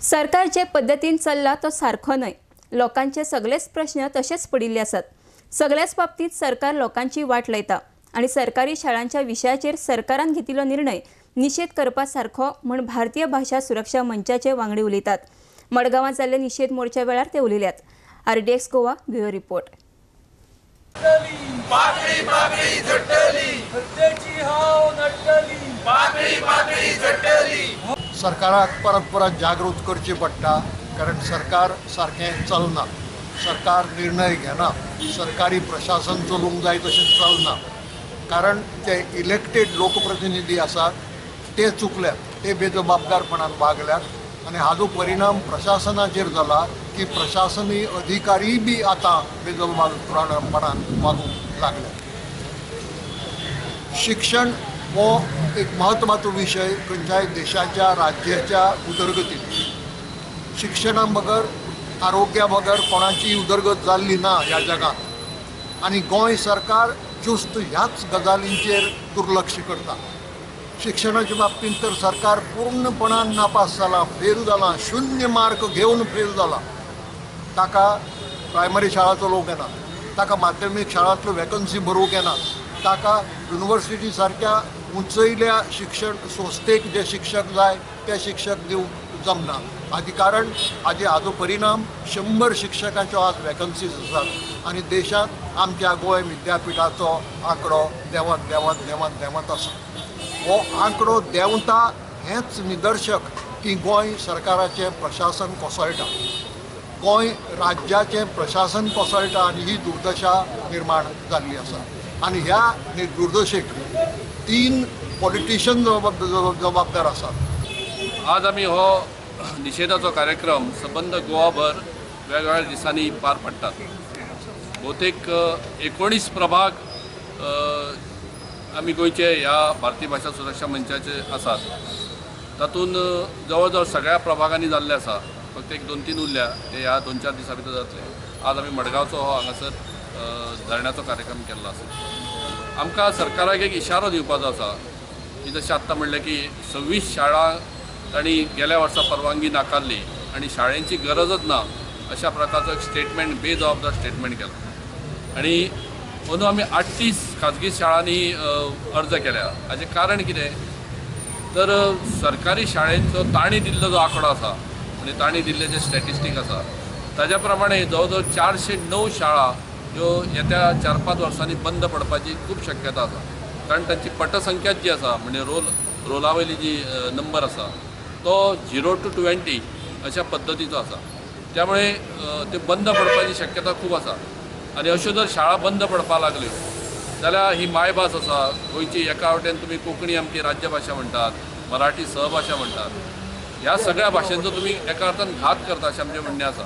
सरकार जे पद्दतीन चल्ला तो सारको न्हय. लोकांचे सगळेच प्रश्न तशेच पडिल्ले आसात. सगळ्याच बाबतींत सरकार लोकांची वाट लायता आनी सरकारी शाळांच्या विशयाचेर सरकारान घेतिल्लो निर्णय निशेध करपा सारको म्हूण भारतीय भाशा सुरक्षा मंचाचे वांगडी उलयतात. मडगांवां जाल्ले निशेध मोर्चा वेळार ते उलयल्यात. RDX Goa bureau report. पाकळी पाकळी झडटली, हत्येची हाव नडटली, पाकळी पाकळी झडटली. सरकाराक परत परत जागृत करची पडटा, कारण सरकार सारकें चलना, सरकार निर्णय घेना, सरकारी प्रशासन चलूंक जाय तशें चलना, कारण ते इलेक्टेड लोकप्रतिनिधी आसात ते चुकल्यात, ते बेजबाबदारपणान वागल्यात आनी हाजो परिणाम प्रशासनाचेर जाला की प्रशासनी अधिकारी बी आतां बेजबाबदारपणान वागूंक लागल्यात. शिक्षण हो एक म्हत्वाचो विशय खंयच्याय देशाच्या राज्याच्या उदरगतीत. शिक्षणा बगर, आरोग्या बगर कोणाची उदरगत जाल्ली ना ह्या जगांत, आनी गोंय सरकार ज्युस्त ह्याच गजालींचेर दुर्लक्ष करता. शिक्षणाच्या बाबतींत तर सरकार पूर्णपणान नापास जालां, फेल जालां, 0 मार्क घेवन फेल जालां. ताका प्रायमरी शाळा चलोवंक येना, ताका माध्यमीक शाळांतल्यो वेकन्सी भरूंक येना, ताका युनिवर्सिटी सारक्या उंचयल्या शिक्षण संस्थेक जे शिक्षक जाय ते शिक्षक दिवंक जमना. हाजे कारण, हाजो परिणाम 100 शिक्षकांच्यो आज वेकन्सीज आसात आनी देशांत आमच्या गोंय विद्यापिठाचो आंकडो देंवत देंवत देंवत देंवत आसा. हो आंकडो देंवता हेंच निदर्शक की गोंय सरकाराचें प्रशासन कोसळटा, गोंय राज्याचें प्रशासन कोसळटा आनी ही दुर्दशा निर्माण जाल्ली आसा. आनी ह्या दुर्दशेक 3 पॉलिटिशियन जबाबदार आसात. आज आमी हो निशेधाचो कार्यक्रम सबंद गोवाभर वेगवेगळ्या दिसांनी पार पडटात. भोवतेक 19 प्रभाग आमी गोंयचे ह्या भारतीय भाशा सुरक्षा मंचाचे आसात. तातूंत जवळ जवळ सगळ्या प्रभागांनी जाल्ले आसा, फक्त एक 2-3 उरल्या ते ह्या 2-4 दिसां भितर जातले. आज आमी मडगांवचो हो हांगासर धरण्याचो कार्यक्रम केल्लो आसा. आमकां सरकाराक एक इशारो दिवपाचो आसा की जशें आत्तां म्हणलें की 26 शाळा तांणी गेल्या वर्सा परवानगी नाकारली आनी शाळेंची गरजच ना अशा प्रकारचो एक स्टेटमेंट, बेजबाबदार स्टेटमेंट केला. आनी अंदू आमी 38 खाजगी शाळांनी अर्ज केल्या. हाचें कारण कितें तर सरकारी शाळेंचो तांणी दिल्लो जो आंकडो आसा आनी तांणी दिल्ले जे स्टॅटिस्टीक आसा ताज्या प्रमाणे जवळ जवळ 409 शाळा ह्यो येत्या 4-5 वर्सांनी बंद पडपाची खूब शक्यता आसा. कारण तांची पटसंख्याच जी आसा म्हणजे रोला वयली जी नंबर आसा तो 0 to 20 अशा पद्दतीचो आसा. त्यामुळे ते बंद पडपाची शक्यता खूब आसा. आनी अश्यो जर शाळा बंद पडपाक लागल्यो जाल्यार ही मायभास आसा गोंयची, एका वटेन तुमी कोंकणी आमची राज्यभाशा म्हणटात, मराठी सहभाशा म्हणटात, ह्या सगळ्या भाशेंचो तुमी एका अर्थान घात करता अशें आमचें म्हणणें आसा.